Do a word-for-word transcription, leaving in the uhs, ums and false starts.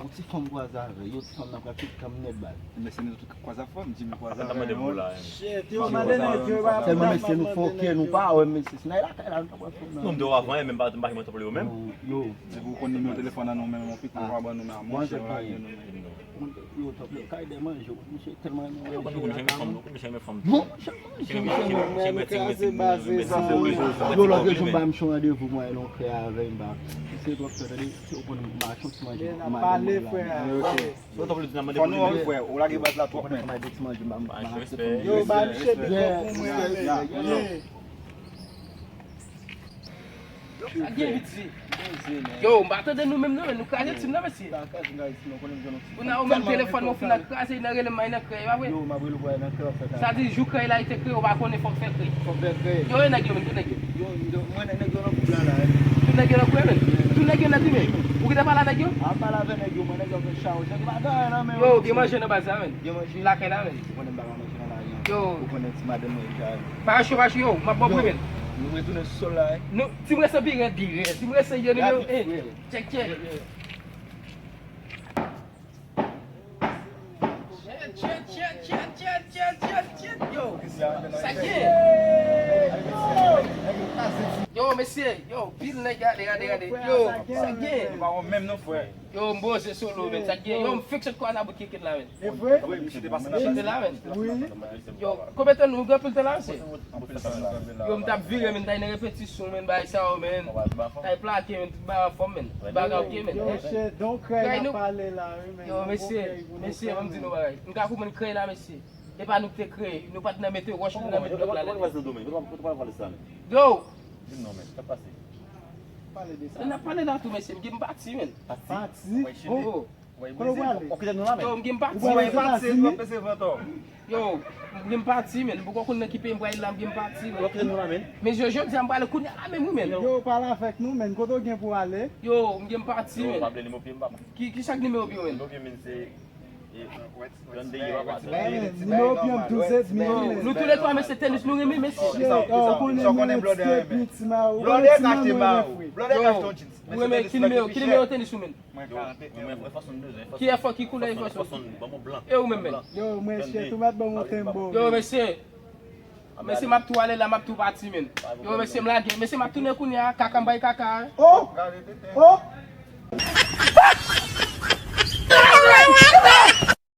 yon ti fanm kwaze avè yo, ti fanm nan pral fè kanm nèt baz. Mesye, nou tout kwaze ak fanm, Jimmy kwaze avè yo. Shit, yo mande nèg yo, yo pa... Sèlman mesye, nou foke, nou pa wè mesye. Si n al lakay la, nou pa pran fanm nan. Non, m te wè avan, menm pa, m pa janm tanpole yo menm. Yo. Depi w konn nimewo telefòn nan nou menm, yon pik nou pa ban nou menm, monchè, yo lage nou menm. Yo, tanpole, kay de manje, misye tèlman renmen manje lakay. Non, misye renmen fanm. Yo, lòt jou m ba misye yon randevou, mwen, non, krè avè m, ba. Se twòp tan, tande, se w konn m achte yon ti manje, m manje la. Fò nou wè, frè, ou lage baz la twòp, men. Yo, ba misye big up pou mwen, men. Sa gen piti. Yo, m pa tande nou menm non, men nou kraze tim nan, mesye. Kounye a ou menm telefòn mwen fin al kraze, nan rele m nan krè, pa vre? Sa di jou krè la, li te kreye, ou pa konnen fòk fè kreye. Yo, e nèg yo menm, tout nèg yo. Tout nèg yo nan koub la la. Tout nèg yo nan koub la menm. Tout nèg yo nan koub la. Ou gentan pale a nèg yo? Yo, gen manje nan baz la menm. Lakay la menm. Yo. Pa cho, pa cho, yo, m ap ba w bri menm. Nou retounen sou sòl la, wi. Nou, ti m rese pi rèd, pi rèd. Ti m rese yo, nou, yo, eh, check, check. Shit, shit, shit, shit, yo, sa gen. Yo, mesye, yo, pil nèg, gade, gade, gade. Yo, sa gen. Nou pa wè menm non, frè. Yo, m poze solo, men, sa gen. Yo, m fikse kwa nan bout kikit la, men. E vre? Wi, misye te pase nan... Misye te la, men. Wi. Yo, konbyen tan nou gen anpil tan la, mesye? Yo, m t ap vire, men, m t al nan repetisyon, men, bagay sa yo, men. T al plake, men, tout bagay anfòm, men. Bagay ok, men. Yo, shit, donk krèy n ap pale la, wi, men. Yo, mesye, mesye, ban m di nou bagay. M ka konprann krèy la, mesye. E pa nou ki te kreye, nou pa t nan mete wòch, nou nan mete blòk la. Yo! N ap pale la tou, mesye, m gen m pati, men. Pati? Pati? Oh, oh. Kote w prale? Yo, m gen m pati. Ou prale Ozetazini? Yo, m gen m pati, men. M poko konn nan ki peyi m prale la, m gen m pati, men. Men jodi a m prale kounye a la menm, wi, men. Yo, pale avèk nou, men. Kote w gen pou ale? Yo, m gen m pati, men. Ki, ki sa k nimewo pye w, men? Nimewo pye m, men, se... Nimewo pye m douz et demi, men. Nou toulètwa, mesye, tenis nou renmen, mesye. Ou konnen blòdè renmen. Blòdè ka achte ba ou. Blòdè ka achte yon jeans. Ou renmen ki nimewo, ki nimewo tenis ou, men? Mwen karante. Ki efò, ki koulè efò? E ou menm, men? Yo, mwen chèt, ou mèt ban mwen tembo. Yo, mesye. Mesye, m ap tou ale la, m ap tou pati, men. Yo, mesye, m lage. Mesye, m ap tounen kounye a, kaka m bay kaka. Oh! Oh!